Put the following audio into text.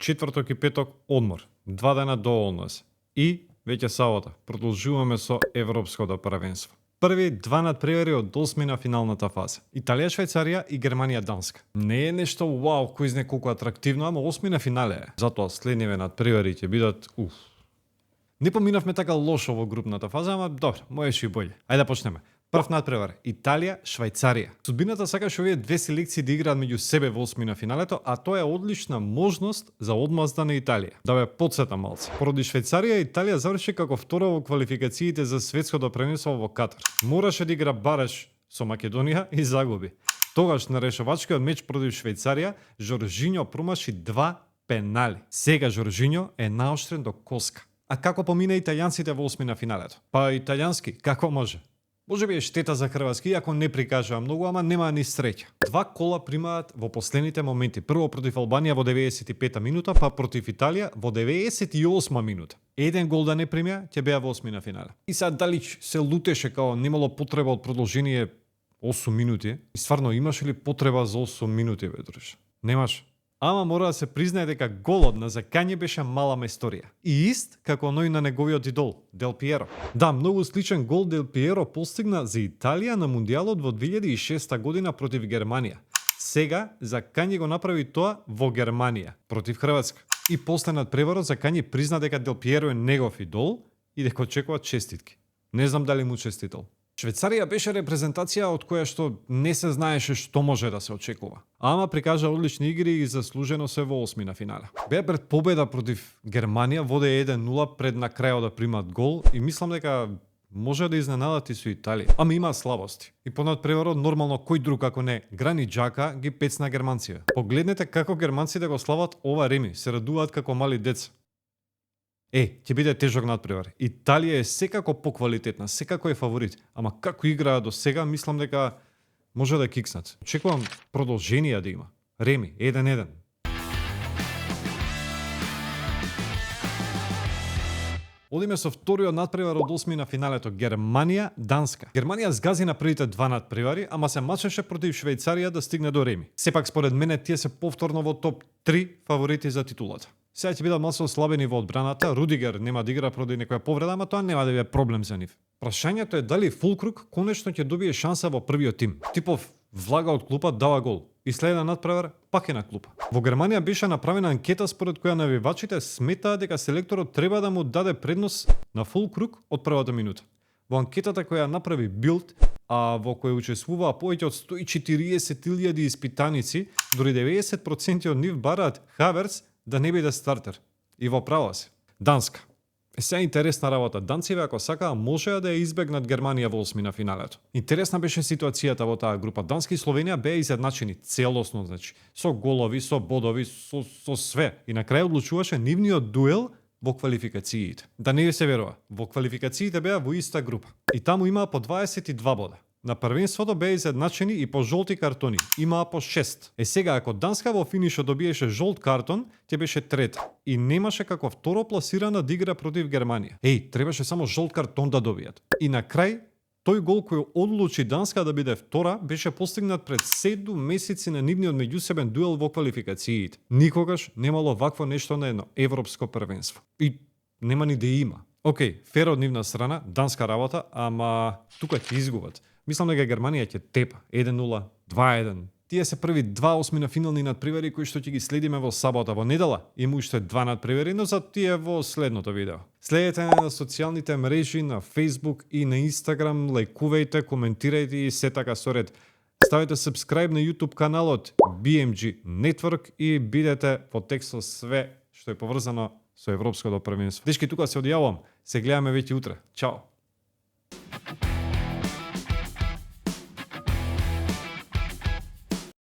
четврток и петок одмор, 2 дена до однос. И веќе сабота продолжуваме со Европското првенство. Први два надпревари од осмина финалната фаза. Италија, Швајцарија и Германија, Данска. Не е нешто вау, кој знае колку атрактивно, ама осмина финале е. Затоа следниве надпревари ќе бидат Не поминавме така лошо во групната фаза, ама добро, можеше и боле. Ајде да почнеме. Прв надпревар Италија, Швајцарија. Судбината сакаше овие две селекции да играат меѓу себе во осмина финалето, а тоа е одлична можност за одмазда на Италија. Да ве потсетам малце. Поради Швајцарија, Италија заврши како втора во квалификациите за светското првенство во Катар. Мораше да игра бараш со Македонија и загуби. Тогаш на решавачкиот меч против Швајцарија, Жоржиньо промаши 2 пенали. Сега Жоржиньо е наоштрен до коска. А како помина италијанците во осмина финалето? Па италијански, како може? Може би е штета за Хрватски, ако не прикажува многу, ама нема ни среќа. Два кола примаат во последните моменти. Прво против Албанија во 95-та минута, па против Италија во 98-та минута. Еден гол да не примја, ќе беа во осмина финале. И сега Далич се лутеше као немало потреба од продолжение 8 минути. И стварно имаше ли потреба за 8 минути, бе, друж? Немаш. Ама мора да се признае дека голот на Закање беше мала месторија. И ист како оној на неговиот идол, Дел Пиеро. Да, многу сличен гол Дел Пиеро постигна за Италија на Мундијалот во 2006 година против Германија. Сега Закање го направи тоа во Германија, против Хрватска. И после надпреварот Закање призна дека Дел Пиеро е негов идол и дека очекува честитки. Не знам дали му честител. Швајцарија беше репрезентација од која што не се знаеше што може да се очекува. Ама прикажа одлични игри и заслужено се во осмина финале. Беа пред победа против Германија, воде 1-0 пред на крајот да примат гол и мислам дека може да изненадат и со Италија. Ама има слабости. И по надпреварот нормално кој друг ако не Грани Джака ги пецна германците. Погледнете како германците го слават ова реми, се радуваат како мали деца. Ќе биде тежок надпревар. Италија е секако поквалитетна, секако е фаворит, ама како играа до сега, мислам дека може да кикснат. Очекувам продолжение да има. Реми, 1-1. Одиме со вториот надпревар од осмина финалето Германија, Данска. Германија згази на првите два надпревари, ама се мачеше против Швајцарија да стигне до реми. Сепак според мене тие се повторно во топ 3 фаворити за титулата. Сега ќе бидат малку ослабени во одбраната, Рудигер нема да игра поради некоја повреда, ама тоа нема да биде проблем за нив. Прашањето е дали Фулкруг конечно ќе добие шанса во првиот тим. Типов влага од клупа, дава гол. И следен надпревар пак е на клупа. Во Германија беше направена анкета според која навивачите сметаат дека селекторот треба да му даде предност на Фулкруг од првата минута. Во анкетата која направи Билд, а во која учествуваа повеќе од 140.000 испитаници, дури 90% од нив бараат Хаверс да не биде стартер. И во право се. Данска. Сега интересна работа. Данците ако сакаа можеа да ја избегнат Германија во осмина финалето. Интересна беше ситуацијата во таа група. Данска и Словенија беа изедначени целосно, значи, со голови, со бодови, со све. И на крај одлучуваше нивниот дуел во квалификациите. Да не се верува, во квалификациите беа во иста група. И таму имаа по 22 бода. На првенството беа изедначени и по жолти картони. Имаа по 6. Сега, ако Данска во финишот добиеше жолт картон, ќе беше трета. И немаше како второ пласирана да игра против Германија. Требаше само жолт картон да добијат. И на крај, тој гол кој одлучи Данска да биде втора, беше постигнат пред 7 месеци на нивниот меѓусебен дуел во квалификациите. Никогаш немало вакво нешто на едно европско првенство. И нема ни да има. Фер од нивна страна, данска работа, ама тука ќе изгубат. Мислам дека Германија ќе тепа 1-0, 2-1. Тие се први два осмина финални надпревари кои што ќе ги следиме во сабота. Во недела има уште два надпревари, но за тие во следното видео. Следете на социјалните мрежи, на Facebook и на Instagram, лајкувајте, коментирајте и се така соред. Ставете subscribe на YouTube каналот BMG Network и бидете во текст со све што е поврзано со Европското првенство. Дечки, тука се одјавувам. Се гледаме веќе утре. Чао!